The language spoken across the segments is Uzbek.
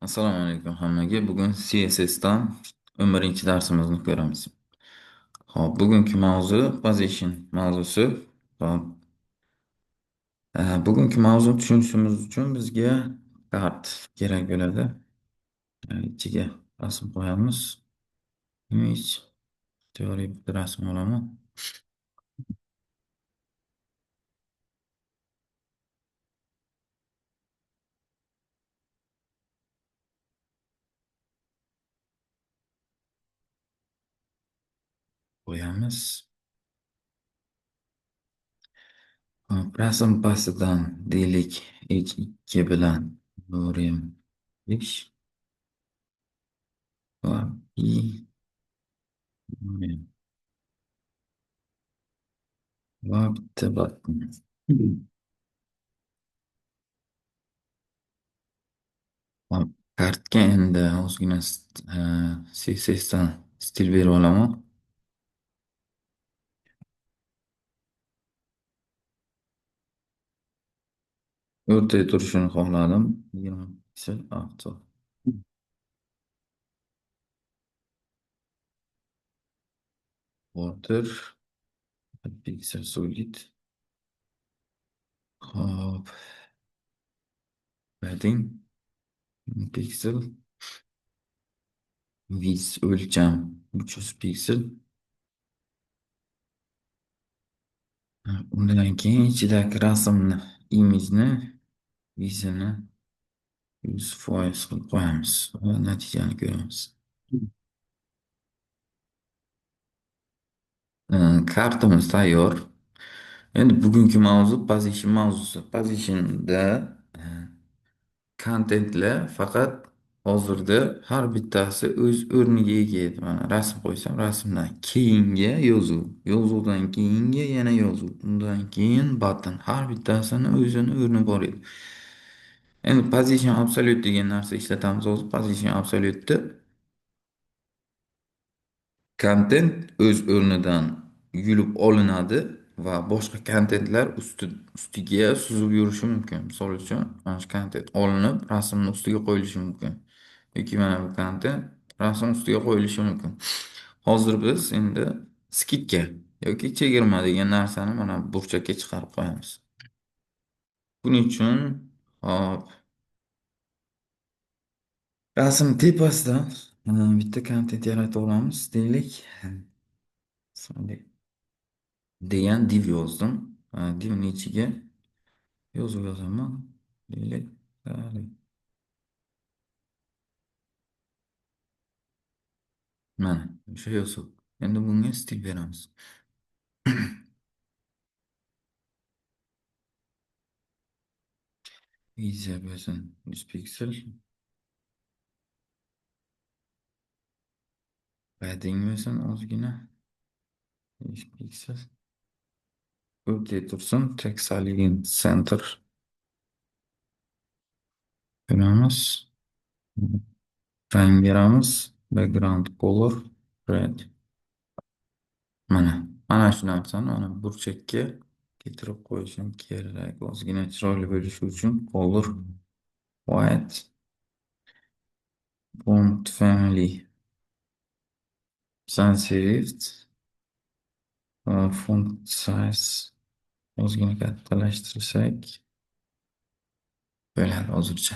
Assalomu alaykum hammaga. Bugun CSSdan 11-darsimizni ko'ramiz. Xo'p, bugungi mavzu position mavzusi. Xo'p, bugungi mavzuni tushunishimiz uchun bizga kart kerak bo'ladi. Ichiga rasm qo'yamiz. Image teoriya bitta rasm olaman. Qo'yamiz. Hop, rasm pastidan deylik H2 bilan lorem 5 va i lorem va bitta button. Hop, kartga endi ozgina CSSdan stil berib olaman. O'rtada turishini xohladim. 20 piksel auto. Border piksel solid. Hop. Padding piksel. Width o'lcham 300 piksel. Undan keyin ichidagi rasmni, imijni widthini 100% qilib qo'yamiz va natijani ko'ramiz. Kartamiz tayyor. Endi bugungi mavzu position mavzusi. Positionda kontentlar faqat hozirda har bittasi o'z o'rniga ega edi. Mana rasm qo'ysam, rasmdan keyingi yozuv, yozuvdan keyingi yana yozuv, undan keyin button. Har bittasini o'zini o'rni bor edi. Endi position absolute degan narsa ishlatamiz hozir. Position absolute'da kontent o'z o'rnidan yulib olinadi va boshqa kontentlar ustiga suzib yurishi mumkin. Misol uchun, mana shu kontent olinib, rasmni ustiga qo'yilishi mumkin. Yoki mana bu kontent rasm ustiga qo'yilishi mumkin. Hozir biz endi skidka yoki chegirma degan narsani mana burchakka chiqarib qo'yamiz. Buning uchun hop, rasm tepasidan bitta kontent yaratib olamiz, deylik. Degan div yozdim. Divni ichiga yozuv yozaman. Deylik. Mana o'sha yozuv. Endi bunga stil beramiz. Width bo'lsin 100 piksel. Padding bo'lsin ozgina 5 piksel. O'rtada tursin. Text align center ko'ramiz. Rang beramiz. Background color red. Mana shu narsani mana burchakka keltirib qo'yishim kerak. Ozgina chiroyli bo'lishi uchun color white, font family sans serif, font size ozgina kattalashtirsak bo'ladi hozircha.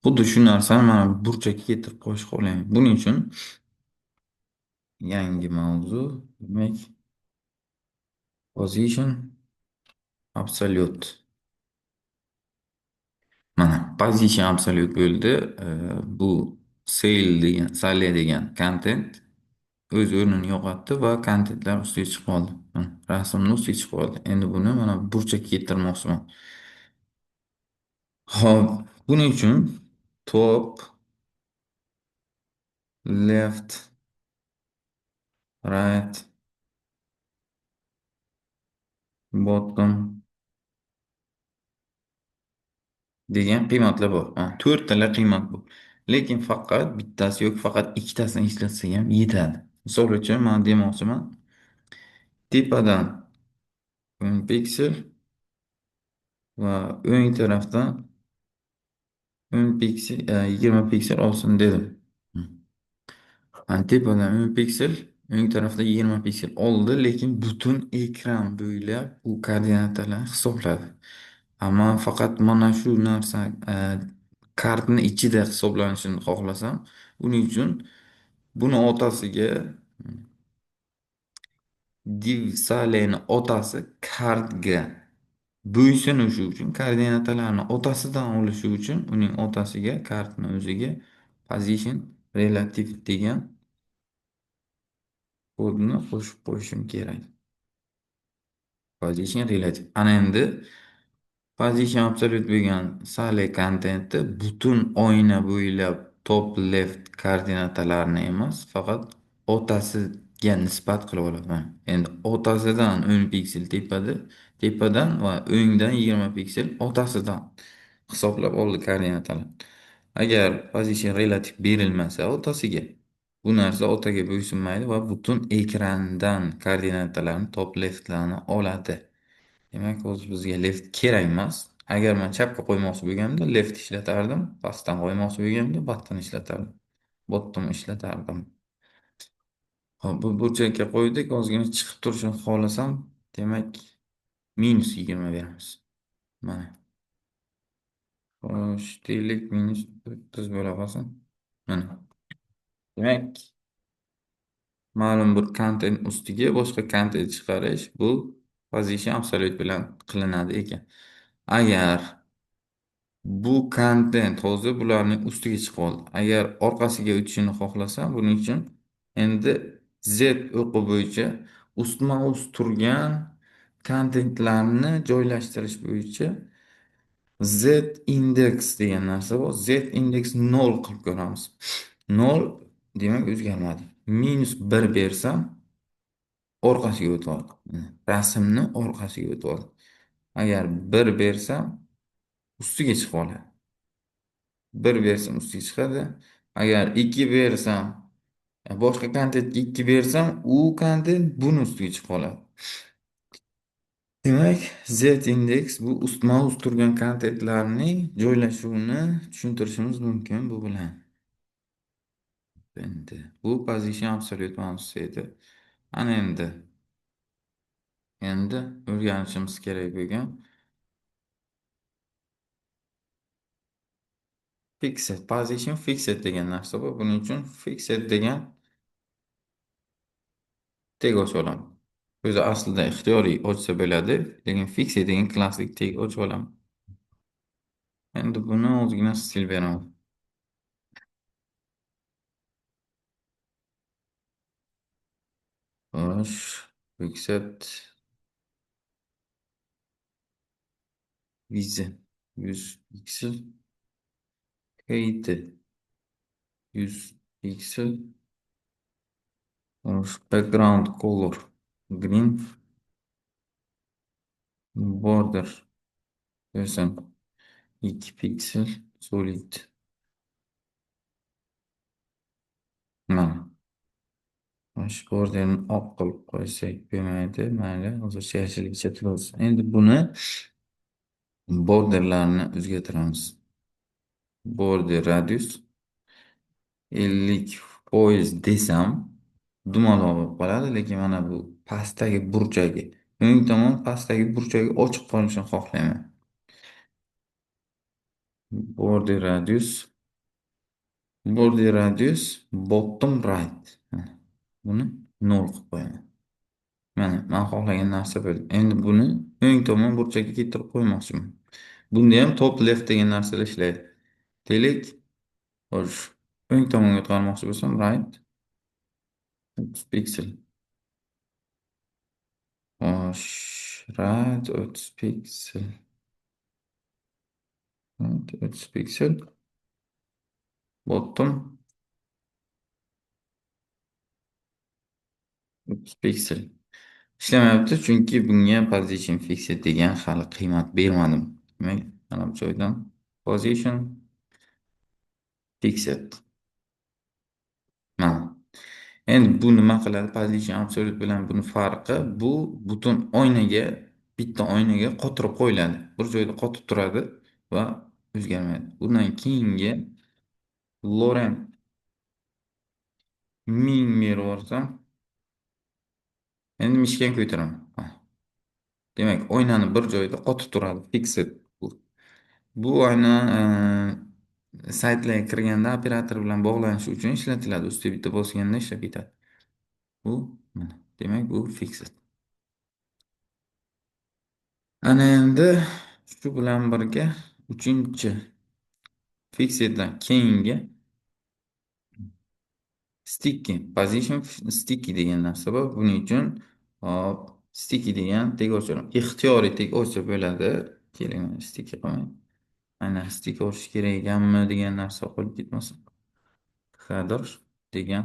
Xuddi shu narsani mana burchakka keltirib qo'yish xohlayman. Buning uchun yangi mavzu, demak, position absolute. Mana position absolute bo'ldi. Bu sale degan, sale degan content o'z o'rnini yo'qotdi va kontentlar ustiga chiqib qoldi. Mana rasmni ustiga chiqib qoldi. Endi buni mana burchakka keltirmoqchiman. Xo'p, buning uchun top, left, right, bottom degan qiymatlar bor. To'rttala qiymat bu. Lekin faqat bittasi yoki faqat ikkitasini ishlatsak ham yetadi. Misol uchun, men demoqchiman, tepadan 10 piksel va o'ng tarafdan 10 piksel, 20 piksel olsin dedim. Mana tepadan 10 piksel, o'ng tarafda 20 piksel oldi, lekin butun ekran bo'ylab u koordinatalarni hisobladi. Ammo faqat mana shu narsa kartni ichida hisoblanishini xohlasam, buning uchun buni otasiga div saleni otasi kartga bo'ysunishi uchun koordinatalarni otasidan olishi uchun uning otasiga kartni o'ziga position relative degan kodni qo'shib qo'yishim kerak. Position relative. Ana endi position absolute bo'lgan sale kontenti butun oyna bo'ylab top left koordinatalarini emas, faqat otasiga nisbat qilib oladi. Mana endi otasidan 10 piksel tepada, tepadan va o'ngdan 20 piksel otasidan hisoblab oldi koordinatalarni. Agar position relative berilmasa otasiga, bu narsa otaga bo'ysunmaydi va butun ekrandan koordinatalarni top leftlarni oladi. Demak, hozir bizga left kerak emas. Agar men chapga qo'ymoqchi bo'lganimda left ishlatardim, pastdan qo'ymoqchi bo'lganimda bottom ishlatardim. Bottom ishlatardim. Hop, bu burchakka qo'ydik, ozgina chiqib turishini xohlasam, demak, minus 20 beramiz. Mana. Xo'sh, deylik minus 30 bo'la qolsin. Mana. Demak, ma'lum bir kontent ustiga boshqa kontent chiqarish bu position absolute bilan qilinadi ekan. Agar bu kontent hozir bularning ustiga chiqib oldi. Agar orqasiga o'tishini xohlasam, buning uchun endi Z o'qi bo'yicha ustma-ust turgan kontentlarni joylashtirish bo'yicha Z index degan narsa bor. Z index 0 qilib ko'ramiz. 0 demak o'zgarmadi. Minus 1 bersam orqasiga o'tib oldi. Rasmni orqasiga o'tib oldi. Agar 1 bersam ustiga chiqib oladi. 1 bersam ustiga chiqadi. Agar 2 bersam, boshqa kontentga 2 bersam, u kontent buni ustiga chiqib oladi. Demak, Z index bu ustma-ust turgan kontentlarning joylashuvini tushuntirishimiz mumkin bu bilan. Endi bu position absolute mavzusi edi. Ana endi o'rganishimiz kerak bo'lgan fixed position fixed degan narsa bor. Buning uchun fixed degan tag ochib olaman. O'zi aslida ixtiyoriy ochsa bo'ladi, lekin fixed degan klassik tag ochib olaman. Endi buni ozgina stil beraman. Xo'sh, fixed width 100 piksel, height 100 piksel, xo'sh, background color green, border bersam 2 piksel solid. Mana. Shu borderni oq qilib qo'ysak bo'lmaydi. Mayli, hozircha yashilligicha tursin. Endi buni borderlarni o'zgartiramiz. Border radius 50% desam dumaloq bo'lib qoladi, lekin mana bu pastdagi burchagi, o'ng tomon pastdagi burchagi ochiq qolishini xohlayman. Border radius, border radius bottom right. Buni 0 qilib qo'yaman. Mana men xohlagan narsa bo'ldi. Endi buni o'ng tomon burchakka keltirib qo'ymoqchiman. Bunda ham top left degan narsalar ishlaydi. Deylik, xo'sh, o'ng tomonga o'tkarmoqchi bo'lsam, right 30 piksel. Xo'sh, right 30 piksel. Right 30 piksel. Bottom 30 piksel. Ishlamayapti, chunki bunga position fixed degan hali qiymat bermadim. Demak, mana bu joydan position fixed. Mana. Endi bu nima qiladi? Position absolute bilan buni farqi, bu butun oynaga, bitta oynaga qotirib qo'yiladi. Bir joyda qotib turadi va O'zgarmaydi. Undan keyingi lorem 1000 berib yuborsam, endi мышка ni ko'taraman. Demak, oynani bir joyda qotib turadi, fixed bu. Bu aynan saytlarga kirganda operator bilan bog'lanish uchun ishlatiladi. Ustiga bitta bosganda ishlab ketadi. Bu mana, demak, bu fixed. Ana endi shu bilan birga uchinchi fixeddan keyingi sticky, position sticky degan narsa bor. Buning uchun hop, sticky degan tag ochaman. Ixtiyoriy tag ochsa bo'ladi. Keling, sticky qilmay. Aynan sticky ochish kerak ekanmi degan narsa qolib ketmasin. Header degan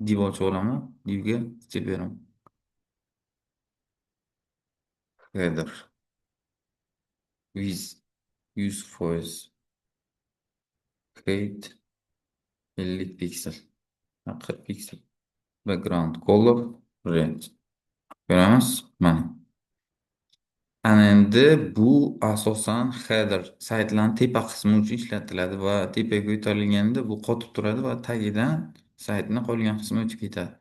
div ochib olaman. Divga stil beraman. Header width 100%, height 50 piksel, 40 piksel, background color red. Ko'ramiz mana. Ana endi bu asosan header saytlarning tepa qismi uchun ishlatiladi va tepaga ko'tarilganda bu qotib turadi va tagidan saytni qolgan qismi o'tib ketadi.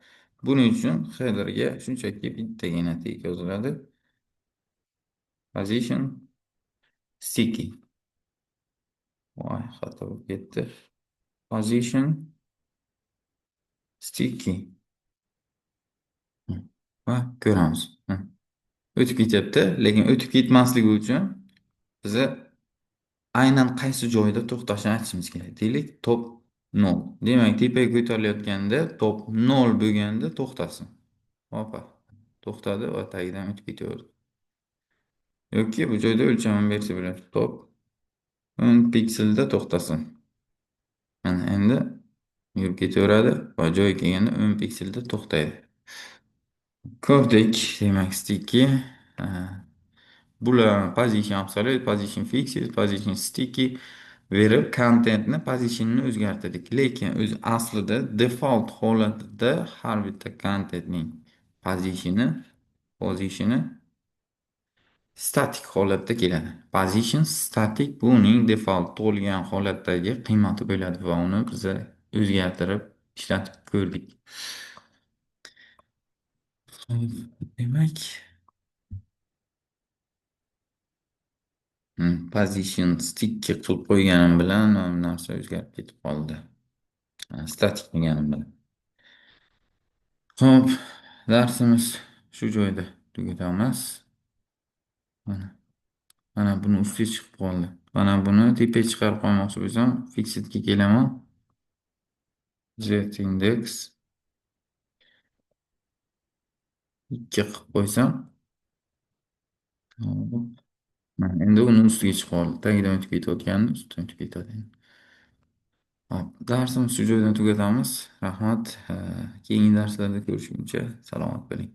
Buning uchun headerga shunchaki bittagina tag yoziladi. Position sticky. Voy, xato bo'lib ketdi. Position sticky. Va ko'ramiz. O'tib ketyapti, lekin o'tib ketmasligi uchun biza aynan qaysi joyda to'xtashini aytishimiz kerak. Deylik, top 0. Demak, tepaga ko'tarilayotganda top 0 bo'lganda to'xtasin. Hopa. To'xtadi va tagidan o'tib ketaverdi. Yoki bu joyda o'lchamini bersa bo'ladi. Top 10 pikselda to'xtasin. Mana endi yurib ketaveradi va joyi kelganda 10 pikselda to'xtaydi. Ko'rdik, demak, sticky. Bular position absolute, position fixed, position sticky berib kontentni positionni o'zgartirdik. Lekin o'zi aslida default holatida har bitta kontentning positioni statik holatda keladi. Position static bu uning default tug'ilgan holatdagi qiymati bo'ladi va uni biz o'zgartirib ishlatib ko'rdik. Demak, position sticky qilib qo'yganim bilan mana bu narsa o'zgarib ketib qoldi. Statik deganim bilan. Xo'p, darsimiz shu joyda tugatamiz. Mana. Mana buni ustiga chiqib qoldi. Mana buni tepaga chiqarib qo'ymoqchi bo'lsam, fixedga kelaman. Z index 2 qilib qo'ysam, hop. Mana endi uni ustiga chiqib qoldi. Tagidan o'tib ketayotganini ustidan o'tib ketadi endi. Hop, darsimizni shu joydan tugatamiz. Rahmat. Keyingi darslarda ko'rishguncha salomat bo'ling.